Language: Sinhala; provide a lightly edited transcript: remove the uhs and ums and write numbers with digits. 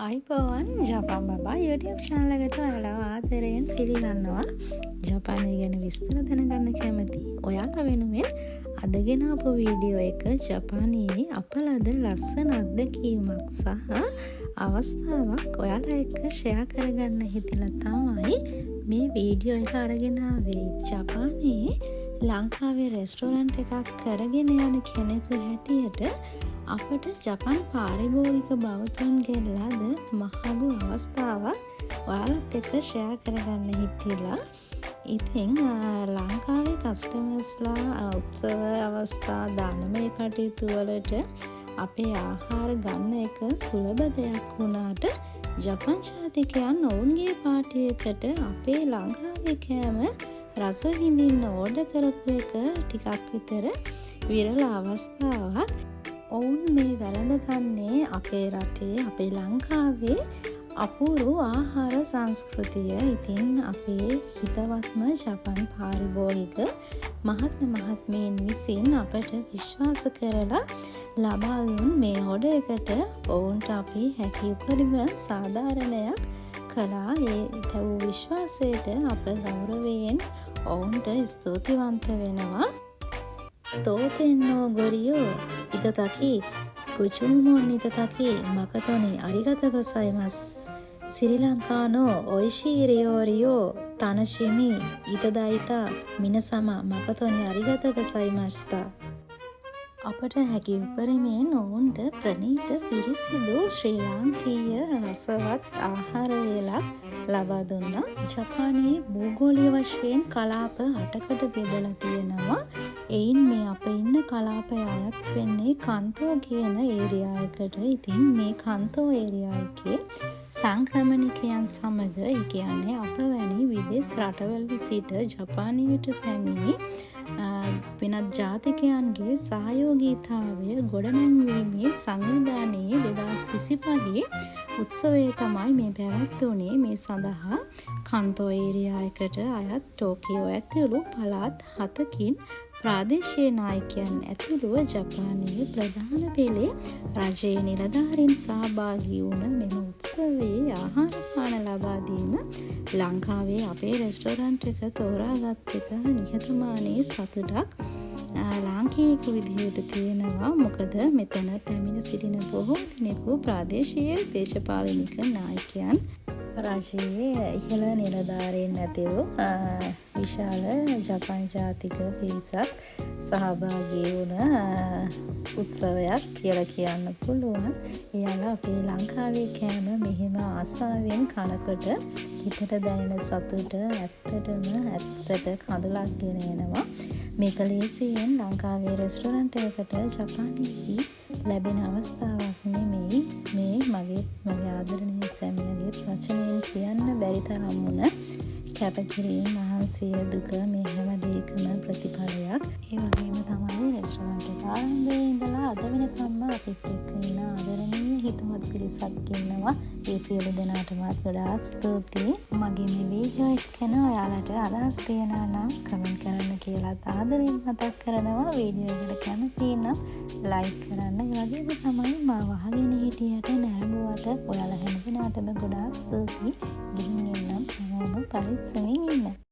ආයුබෝවන්, ජපන් බබා YouTube channel එකට ඔයාලව ආදරයෙන් පිළිගන්නවා. ජපානය ගැන විස්තර දැනගන්න කැමති ඔයාලා වෙනුවෙන් අද ගෙනාපු වීඩියෝ එක ජපානයේ අප ලද ලස්සන අත්දැකීමක් සහ අවස්ථාවක් ඔයාලා එක්ක ෂෙයා කරගන්න හිතිලා තමයි මේ වීඩියෝ එක අරගෙන ආවේ. ජපානයේ ලංකාවේ රෙස්ටෝරන්ට් එකක් කරගෙන යන කෙනෙකු හැටියට අපට ජපන් පාරිභෝගික බෞතුන්ගෙන් ලද මහඟු අවස්ථාවක් ඔයාලත් එක්ක ෂෙයා කරගන්න හිතිලා. ඉතින් ලංකාවේ කස්ටමර්ස්ලා උත්සව අවස්ථා, දානමය කටයුතු වලට අපේ ආහාර ගන්න එක සුලභ දෙයක් වුණාට, ජපන් ජාතිකයන් ඔවුන්ගේ පාටි එකට අපේ ලංකාවේ කෑම රස විඳින්න ඕඩර් කරපු එක ටිකක් විතර විරල අවස්ථාවක්. ඔවුන් මේ වැළඳගන්නේ අපේ රටේ, අපේ ලංකාවේ අපූරු ආහාර සංස්කෘතිය. ඉතින් අපේ හිතවත්ම ජපන් පාරිභෝගික මහත්ම මහත්මීන් විසින් අපට විශ්වාස කරලා ලබා දුන් මේ ඕඩර් එකට ඔවුන්ට අපි හැකි උපරිම සාධාරණයක් කළා. ඒ තැබූ විශ්වාසයට අප ගෞරවයෙන් ඔවුන්ට ස්තුතිවන්ත වෙනවා. 当店のご利用いただき、ご注文いただき誠にありがとうございます。スリランカの美味しい料理を楽しみいただいた皆様、誠にありがとうございました。අපට හැකි උපරිමයෙන් ඔවුන්ට ප්‍රණීත, පිරිසිදු ශ්‍රී ලාංකීය රසවත් ආහාර වේලක් ලබා දුන්නා. ජපානයේ භූගෝලීය වශයෙන් කලාප අටකට බෙදලා තියෙනවා. එයින් මේ අප ඉන්න කලාපය අයත් වෙන්නේ කන්තෝ කියන ඒරියා එකට. ඉතින් මේ කන්තෝ ඒරියා එකේ සංක්‍රමණිකයන් සමග, ඒ කියන්නේ අප වැනි විදෙස් රටවල සිට ජපානයට පැමිණි වෙනත් ජාතිකයන්ගේ සහයෝගීතාවය ගොඩනැංවීමේ සංවිධානයේ 2025 උත්සවය තමයි මේ පැවැත්වුණේ. මේ සඳහා කන්තෝ ඒරියා එකට අයත් ටෝකියෝ ඇතුළු පළාත් හතකින් ප්‍රාදේශීය නායකයන් ඇතුළුව ජපානයේ ප්‍රධාන පෙළේ රජයේ නිලධාරීන් සහභාගී වුණ මෙම උත්සවයේ ආහාර පාන ලබා දීම ලංකාවේ අපේ රෙස්ටෝරන්ට් එක තෝරාගත් එක නිහතමානී සතුටක් ලාංකිකයෙකු විදිහට තියෙනවා. මොකද මෙතන පැමිණ සිටින බොහෝ දෙනෙකු ප්‍රාදේශීය දේශපාලනික නායකයන්, රජයේ ඉහළ නිලධාරීන් ඇතුළු විශාල ජපන් ජාතික පිරිසක් සහභාගී වුණ උත්සවයක් කියලා කියන්න පුළුවන්. එයාලා අපේ ලංකාවේ කෑම මෙහෙම ආසාවෙන් කනකොට හිතට දැනෙන සතුට ඇත්තටම ඇස්සට කඳුලක් ගෙන එනවා. මේක ලේසියෙන් ලංකාවේ රෙස්ටෝරන්ට් එකකට ජපානයේදී ලැබෙන අවස්ථාවක් නෙමෙයි. මේ මගේ මගේ ආදරණීය සැමියාගේ වචනයෙන් කියන්න බැරි තරම් වුණ කැපකිරීම, මහන්සිය, දුක මේ හැම දෙයකම ප්‍රතිඵලයක්. ඒ වගේම තමයි රෙස්ටෝරන්ට් එක ආරම්භයේ ඉඳලා අද වෙනකම්ම අපිත් එක්ක ඉන්න ආදරණීය හිතවත් පිරිසක් ඉන්නවා. ඒ සියලු දෙනාටමත් ගොඩාක් ස්තුතියි. මගේ මේ වීඩියෝ එක ගැන ඔයාලට අදහස් තියෙනවා නම් කමෙන්ට් කරන්න කියලාත් ආදරෙන් මතක් කරනවා. වීඩියෝ එකට කැමති නම් ලයික් කරන්න. ඒ වගේම තමයි මාව අහගෙන හිටියට, නැරඹුවට ඔයාලා හැම දෙනාටම ගොඩාක් ස්තුතියි. ගිහින් එන්නම්. හැමෝම පරිස්සමින් ඉන්න.